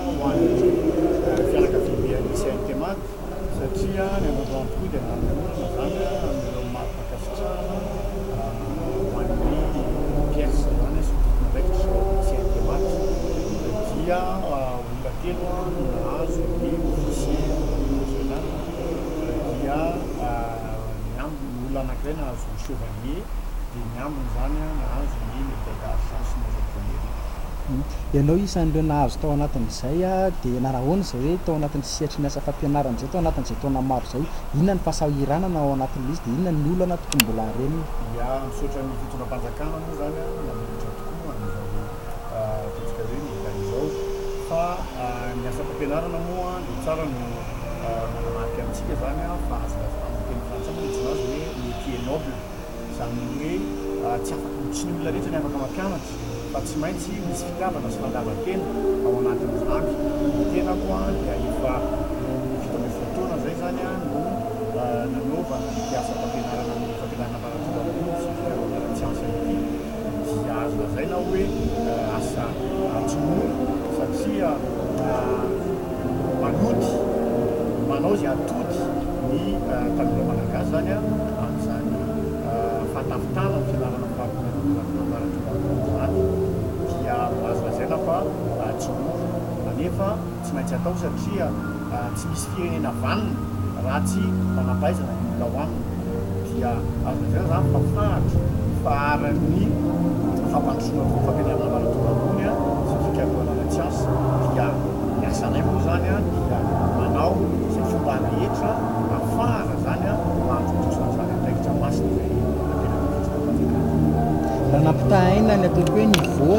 ho an'ny fianakaviamben'ny CNTMAD satria ny androandroany tokoa dia nanolorana izany amin'ireo mari-pankasitrahana ho an'ny pièces izany sy ny tompon'andraikitra ao amin'ny CNTMAD dia olona telo no nahazo ny officier national dia ny ambiny olona anankiray nahazo chevalier dia ny ambiny izany nahazo ny médaille d'argent sy major de mérite. Ianao isan'ireo nahazo tao anatin'izay dia nanahoana izay hoe tao anatin'ny sehatry ny asa fampianarana izay tao anatin'izay taona maro izay, inona ny fahasahiranana ao anatin'ilay izy dia inona ny olana tokony mbola harenina? Ya, misaotra ny fitondram-panjakana moa izany nanolotra tokoa an'izao ataontsika hoe médaille izao fa ny asa fampianarana moa dia tsara no manamarika amintsika izany fa azo lazaina amin'ny teny frantsay moa ny antsoina azy hoe métier noble. Izany hoe tsy afaka, tsy ny olona rehetra ny afaka mampianatra fa tsy maintsy misy fitiavana sy fandavan-tena ao anatin'izany. Ny tenako dia efa eo amin'ny 17 taona izay izany no nanaovana ity asa fampianarana amin'ny fampianarana ambaratonga ambony sy fikarohana ara-tsiansa ity dia azo lazaina hoe asa tsy mora satria manody, manao izay atody ny tanora malagasy izany amin'izany fahatafitana ny fianarana faharoa ambaratonga ambony izany dia azo lazaina fa tsy mora anefa tsy maintsy atao satria tsy misy firenena vanona raha tsy manam-pahaizana ny olona ao aminy dia azo lazaina izany fa fahatra faharan'ny fampandrosoana tokoa ny fampianarana ambaratonga ambony sy ny fikarohana ara-tsiansa dia ny asanay moa izany dia manao izay fomba rehetra ahafahana izany mahatontosa an'izany andraikitra masina izay napetraky ny fitondram-panjakana. Raha nampitahaina ny ataoko hoe niveau.